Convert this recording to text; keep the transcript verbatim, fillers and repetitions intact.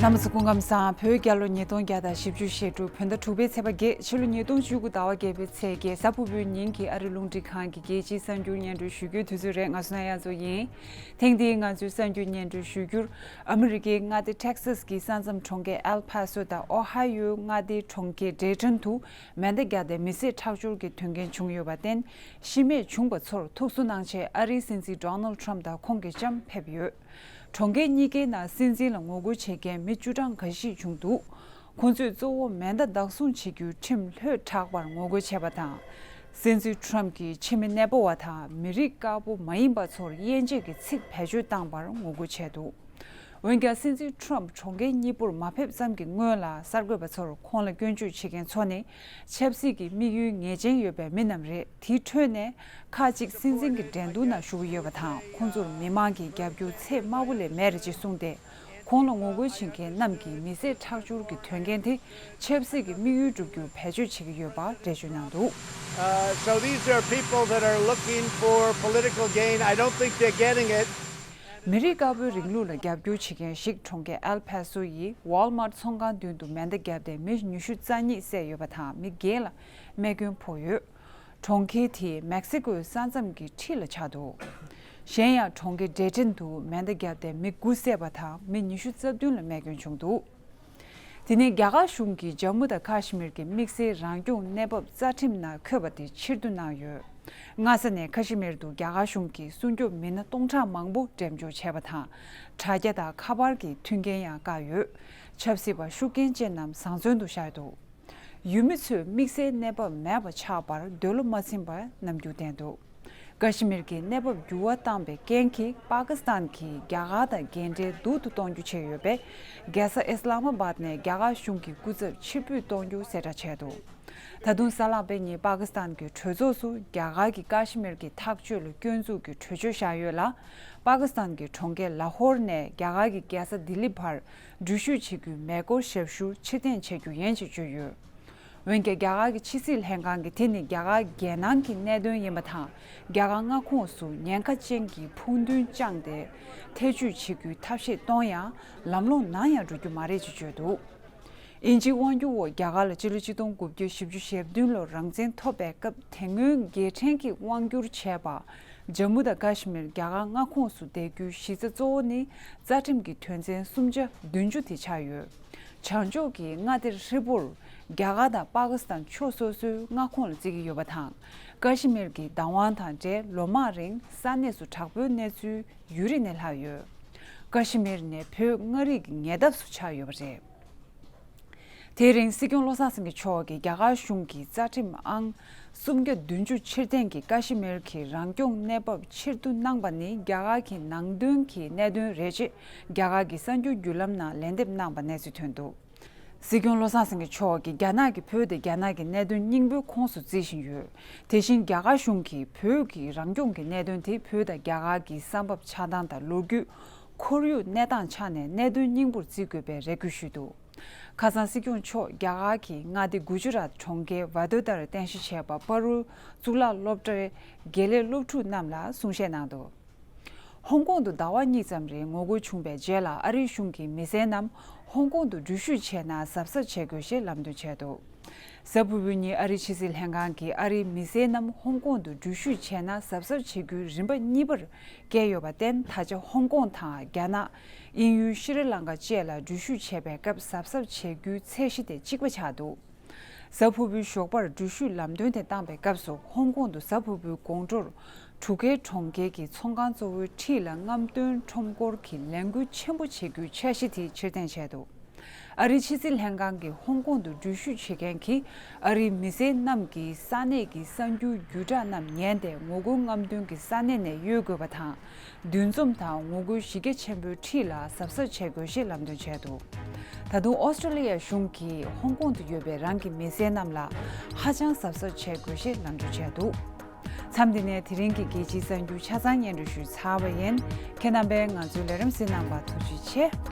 རྣམ་པ་ཚོ་སྐུ་ཁམས་བཟང་། བོད་རྒྱལ་ལོ་ཉིས་སྟོང་བརྒྱ་དང་བཞི་བཅུ་ཞེ་དྲུག་བོད་ཟླ་དྲུག་པའི་ཚེས་པ་བརྒྱད། ཕྱི་ལོ་ཉིས་སྟོང་བཅུ་དགུ་ཟླ་བ་བརྒྱད་པའི་ཚེས་བརྒྱད། གཟའ་ཕུར་བུའི་ཉིན་གྱི་ཨ་རི་རླུང་འཕྲིན་ཁང་གི་རྒྱལ་སྤྱིའི་གསར་འགྱུར་སྙན་སྒྲོན་ཞུ་རྒྱུའི་དུས་ཚོད་རེད། ང་བསོད་ནམས་དབྱངས་མཚོ་ཡིན། ཐེངས་འདིའི་ང་ཚོའི་གསར་འགྱུར་སྙན་སྒྲོན་ཞུ་རྒྱུར། ཨ་མི་རི་ཀའི་མངའ་སྡེ་ཊེག་སཱས་ཀྱི་ས་མཚམས་གྲོང་ཁྱེར་ཨེལ་ཕ་སོ་དང་ཨོ་ཧའི་ཡོའི་མངའ་སྡེའི་གྲོང་ཁྱེར་ཌེ་ཊོན་དུ་མེ་མདའ་བརྒྱབ་སྟེ་མི་བསད་ཁྲག་སྦྱོར་གྱི་དོན་རྐྱེན་བྱུང་ཡོད་པར་བརྟེན། ཤི་རྨས་བྱུང་བ་ཚོར་ཐུགས་གསོ་གནང་ཆེད་ཨ་རིའི་སྲིད་འཛིན་ཌོ་ནལ་ཌི་ཊརམ་དང་ཁོང་གི་ལྕམ་ཕེབས་ཡོད། གྲོང་ཁྱེར་གཉིས་ཀའི་ནང་སྲིད་འཛིན་ལ་ངོ་རྒོལ་བྱེད་མཁན་མི་བཅུ་གྲངས་འགའ་ཞིག་བྱུང་འདུག། ཁོང་ཚོས་གཙོ་བོ་མེ་མདའ་བདག་བཟུང་བྱེད་རྒྱུའི་ཁྲིམས་ལྷོད་དྲགས་པར་ངོ་རྒོལ་བྱས་པ་དང་། སྲིད་འཛིན་ཊརམ་གྱིས་ཕྱི་མི་གནས་སྤོ་བ་དང་མི་རིགས་དཀར་པོ་མ་ཡིན་པ་ཚོར་དབྱེ་འབྱེད་ཀྱི་ཚིག་བེད་སྤྱོད་བཏང་བར་ངོ་རྒོལ་བྱས་འདུག། འོན་ཀྱང་སྲིད་འཛིན་ཊརམ་གྲོང་ཁྱེར་གཉིས་པོར་མ་ཕེབས་ཙམ་གྱི་སྔོན་ལ་གསར་འགོད་པ་ཚོར་ཁོང་ལ་སྐྱོན་བརྗོད་བྱེད་མཁན་ཚོ་ནི་ཆབ་སྲིད་ཀྱི་དམིགས་ཡུལ་ངེས་ཅན་ཡོད་པའི་མི་རྣམས་རེད། དེའི་ཁྲོད་ནས་ཁག་ཅིག་སྲིད་འཛིན་གྱི་འགྲན་བསྡུར་ནང་ཞུགས་ཀྱི་ཡོད་པ་དང་། ཁོང་ཚོར་མི་མང་གི་རྒྱབ་སྐྱོར་ཚད་དམའ་བོ་ལས་མེད་རེད་ཅེས་གསུངས་ཏེ། ཁོང་ལ་ངོ་རྒོལ་བྱེད་མཁན་རྣམས་ཀྱིས་མི་བསད་ཁྲག་སྦྱོར་གྱི་དོན་རྐྱེན་དེ་ཆབ་སྲིད་ཀྱི་དམིགས་ཡུལ་བསྒྲུབ་རྒྱུར་བེད་སྤྱོད་བྱེད་ཀྱི་ཡོད་པ་འགྲེལ་བརྗོད་གནང་འདུག། Uh, so these are people that are looking for political gain. I don't think they're getting it. མི་རིགས་དཀར་པོའི་རིང་ལུགས་ལ་རྒྱབ་སྐྱོར་བྱེད་མཁན་ཞིག་གྲོང་ཁྱེར་ཨེལ་ཕ་སོ་ཡི་ཝོལ་མར་ཚོང་ཁང་མདུན་དུ་མེ་མདའ་བརྒྱབ་སྟེ་མི་ཉི་ཤུ་རྩ་གཉིས་བསད་ཡོད་པ་དང་། མི་བརྒྱད་ལ་རྨས་སྐྱོན་ཕོག་ཡོད། གྲོང་ཁྱེར་དེ་མེག་སི་ཀོའི་ས་མཚམས་ཀྱི་འཁྲིས་ལ་ཆགས་འདུག། གཞན་ཡང་གྲོང་ཁྱེར་ཌེ་ཊོན་དུ་མེ་མདའ་བརྒྱབ་སྟེ་མི་དགུ་བསད་པ་དང་མི་ཉི་ཤུ་རྩ་བདུན་ལ་རྨས་སྐྱོན་བྱུང་འདུག། དེ་ནས་རྒྱ་གར་གཞུང་གིས་ཇམ་མུ་དང་ཁ་ཤི་མིར་གྱི་དམིགས་བསལ་རང་སྐྱོང་གནས་བབ་རྩ་ཁྲིམས་ནང་འཁོད་པ་དེ་ཕྱིར་བསྡུ་གནང་ཡོད། སྔ་ས་ནས་ཁ་ཤི་མིར་དུ་རྒྱ་གར་གཞུང་གིས་སྲུང་སྐྱོབ་མི་སྣ་སྟོང་ཕྲག་མང་པོ་འགྲེམས་འཇོག་བྱས་པ་དང་། དྲ་རྒྱ་དང་ཁ་པར་གྱི་མཐུན་རྐྱེན་ཡང་བཀག་ཡོད། ཆབ་སྲིད་པ་ཤུགས་རྐྱེན་ཅན་རྣམས་བཟང་བཙོན་དུ་བཞག་འདུག། ཡུལ་མི་ཚོས་དམིགས་བསལ་གནས་བབ་མེད་པ་ཆགས་པར་འདོད་བློ་མ་ཚིམ་པར་རྣམ་འགྱུར་བསྟན་འདུག། ཀ་ཤི་མིར་གྱི་གནས་བབ་འགྱུར་བ་བཏང་པའི་རྐྱེན་གྱིས་པ་ཀི་སི་ཐན་གྱིས་རྒྱ་གར་དང་འགལ་འབྲེལ་སྡུག་ཏུ་གཏོང་རྒྱུ་བྱས་ཡོད་པས། རྒྱལ་ས་ཨི་སི་ལ་མ་བཱད་ནས་རྒྱ་གར་གཞུང་གི་སྐུ་ཚབ་ཕྱིར་འབུད་གཏོང་རྒྱུ་གསལ་བསྒྲགས་བྱས་འདུག། ད་དུང་གཟའ་ལྷག་པའི་ཉིན་པ་ཀི་སི་ཐན་གྱི་གྲོས་ཚོགས་སུ་རྒྱ་གར་གྱི་ཀ་ཤི་མིར་གྱི་ཐག་གཅོད་ལ་སྐྱོན་འཛུགས་ཀྱི་གྲོས་ཆོད་བཞག་ཡོད་ལ། པ་ཀི་སི་ཐན་གྱི་གྲོང་ཁྱེར་ལ་ཧོར་ནས་རྒྱ་གར་གྱི་རྒྱལ་ས་ལྡི་ལི་བར་འགྲུལ་བཞུད་བྱེད་རྒྱུའི་མེ་འཁོར་ཞབས་ཞུ་ཕྱིར་འཐེན་བྱེད་རྒྱུ་ཡིན་ཞེས་བརྗོད་ཡོད། འོན་ཀྱང་རྒྱ་གར་གྱི་ཕྱི་སྲིད་ལྷན་ཁང་གིས་དེ་ནི་རྒྱ་གར་རྒྱལ་ནང་གི་གནད་དོན་ཡིན་པ་དང་། རྒྱ་གར་མངའ་ཁོངས་སུ་ཉེན་ཁ་ཅན་གྱི་ཕུགས་འདུན་བཅངས་ཏེ་ཐེ་བྱུས་བྱེད་རྒྱུའི་ཐབས་ཤེས་གཏོང་ཡང་ལམ་ལྷོང་ནམ་ཡང་འགྲོ་རྒྱུ་མ་རེད་ཅེས་བརྗོད་འདུག། དབྱིན་ཇིའི་དབང་སྒྱུར་འོག་རྒྱ་གར་ལ་སྤྱི་ལོ་ཆིག་སྟོང་དགུ་བརྒྱ་བཞི་བཅུ་ཞེ་བདུན་ལོར་རང་བཙན་ཐོབ་པའི་སྐབས་དེ་སྔོན་རྒྱལ་ཕྲན་གྱིས་དབང་བསྒྱུར་བྱས་པ། ཇམ་མུ་དང་ཀ་ཤི་མིར་རྒྱ་གར་མངའ་ཁོངས་སུ་བསྡད་རྒྱུའི་གཞི་རྩ་གཙོ་བོ་ནི་རྩ་ཁྲིམས་ཀྱི་དོན་ཚན་སུམ་བརྒྱ་བདུན་ཅུ་དེ་ཆགས་ཡོད། བྱང་ཕྱོགས་ཀྱི་མངའ་སྡེ་ཧྲིལ་པོར་རྒྱ་གར་དང་པ་ཀི་སི་ཐན་ཕྱོགས་སོ་སོའི་མངའ་ཁོངས་ལ་བརྩི་གི་ཡོད་པ་དང་། ཀ་ཤི་མིར་གྱི་བདག་དབང་དང་འབྲེལ་ལོ་མང་རིང་ས་གནས་སུ་དྲག་པོའི་གནས་ཚུལ་ཡུན་རིང་ནས་ལྷག་ཡོད། ཀ་ཤི་མིར་ནི་བོད་མངའ་རིས་ཀྱི་ཉེ་འདབས་སུ་ཆགས་ཡོད་པ་རེད། དེའི་རིང་སྲིད་སྐྱོང་བློ་བཟང་སེང་གེ་མཆོག་གིས་རྒྱ་གར་གཞུང་གི་རྩ་ཁྲིམས་ཨང་སུམ་བརྒྱ་བདུན་ཅུ་ཕྱིར་འཐེན་གྱིས་ཀ་ཤི་མིར་གྱི་རང་སྐྱོང་གནས་བབ་ཕྱིར་བསྡུ་གནང་པ་ནི་རྒྱ་གར་གྱི་ནང་དོན་གྱི་གནད་དོན་རེད་ཅེས་རྒྱ་གར་གྱི་གསར་འགྱུར་བརྒྱུད་ལམ་ནང་ལན་འདེབས་གནང་པ་གནས་ཚུལ་ཐོན་འདུག། སྲིད་སྐྱོང་བློ་བཟང་སེང་གེ་མཆོག་གིས་རྒྱ་ནག་གིས་བོད་དེ་རྒྱ་ནག་གི་གནད་དོན་སྙིང་པོའི་ཁོངས་སུ་བརྩི་བཞིན་ཡོད། དེ་བཞིན་རྒྱ་གར་གཞུང་གིས་བོད་ཀྱི་རང་སྐྱོང་གི་གནད་དོན་དེ་བོད་དང་རྒྱ་གར་གྱི་བསམ་པ་ཆགས་སྟངས་དང་ལོ་རྒྱུས། ཁོར་ཡུག་གནས་སྟངས་ཆ་ནས་གནད་དོན་སྙིང་པོར་བརྩི་དགོས་པའི་རེ་སྐུལ་ཞུས་འདུག། ཁ་སང་སྲིད་སྐྱོང་མཆོག་རྒྱ་གར་གྱི་མངའ་སྡེ་གུ་ཇུ་རཱཏ་གྲོང་ཁྱེར་ཝ་དོ་དར་རྟེན་གཞི་བྱས་པ་པ་རུལ་གཙུག་ལག་སློབ་གྲྭའི་དགེ་ལས་སློབ་ཕྲུག་རྣམས་ལ་གསུང་བཤད་གནང་འདུག། ཧོང་ཀོང་དུ་ཟླ་བ་གཉིས་ཙམ་རིང་ངོ་རྒོལ་བྱུང་བའི་རྗེས་ལ་ཨ་རིའི་གཞུང་གིས་མི་སེར་རྣམས་ཧོང་ཀོང་དུ་འགྲུལ་བཞུད་བྱས་ན་གཟབ་གཟབ་བྱེད་དགོས་ཞེས་ལམ་སྟོན་བྱས་འདུག། གཟའ་ཕུར་བུའི་ཉིན་ཨ་རིའི་ཕྱི་སྲིད་ལྷན་ཁང་གིས་ཨ་རིའི་མི་སེར་རྣམས་ཧོང་ཀོང་དུ་འགྲུལ་བཞུད་བྱས་ན་གཟབ་གཟབ་བྱེད་རྒྱུའི་རིམ་པ་གཉིས་པར་བཀལ་ཡོད་པར་བརྟེན། ད་ཆ་ཧོང་ཀོང་དང་རྒྱ་ནག་དབྱིན་ཡུལ་ཤྲི་ལང་ཀ་བཅས་ལ་འགྲུལ་བཞུད་བྱེད་པའི་སྐབས་གཟབ་གཟབ་བྱེད་རྒྱུའི་ཚད་གཞི་དེ་གཅིག་པ་ཆགས་འདུག། གཟའ་ཕུར་བུའི་ཞོགས་པར་འགྲུལ་བཞུད་ལམ་སྟོན་དེ་བཏང་པའི་སྐབས་སུ་ཧོང་ཀོང་དུ་གཟའ་ཕུར་བུའི་དགོང་དྲོར་གྲུ་ཁའི་གྲོང་ཁྱེར་གྱི་ཚོང་ཁང་གཙོ་བོའི་འཁྲིས་ལ་རྔམ་སྟོན་ཁྲོམ་སྐོར་གྱི་ལས་འགུལ་ཆེན་པོ་བྱེད་རྒྱུའི་འཆར་གཞི་དེ་ཕྱིར་འཐེན་བྱས་འདུག། ཨ་རིའི་ཕྱི་སྲིད་ལྷན་ཁང་གིས་ཧོང་ཀོང་དུ་འགྲུལ་བཞུད་བྱེད་མཁན་གྱི་ཨ་རིའི་མི་སེར་རྣམས་ཀྱིས་ས་གནས་ཀྱི་གསར་འགྱུར་བརྒྱུད་བསྒྲགས་རྣམས་ཉན་ཏེ་ངོ་རྒོལ་རྔམ་སྟོན་གྱི་ས་གནས་ནས་གཡོལ་དགོས་པ་དང་། འདུ་འཛོམས་དང་ངོ་རྒོལ་གཞི་རྒྱ་ཆེན་པོའི་འཁྲིས་ལ་གཟབ་གཟབ་བྱེད་དགོས་ཞེས་ལམ་སྟོན་བྱས་འདུག། ད་དུང་ཨོ་སི་ཀྲོ་ལི་ཡ་གཞུང་གིས་ཧོང་ཀོང་དུ་ཡོད་པའི་རང་གི་མི་སེར་རྣམས་ལ་ཧ་ཅང་གཟབ་གཟབ་བྱེད་དགོས་ཞེས་ལམ་སྟོན་བྱས་འདུག། མཚམས་འདི་ནས་དེ་རིང་གི་རྒྱལ་སྤྱིའི་གསར་འགྱུར་ཆ་ཚང་སྙན་སྒྲོན་ཞུས་ཚར་བ་ཡིན། ཁྱེད་རྣམ་པས་ང་ཚོའི་ལས་རིམ་གཟིགས་གནང་བར་ཐུགས་རྗེ་ཆེ།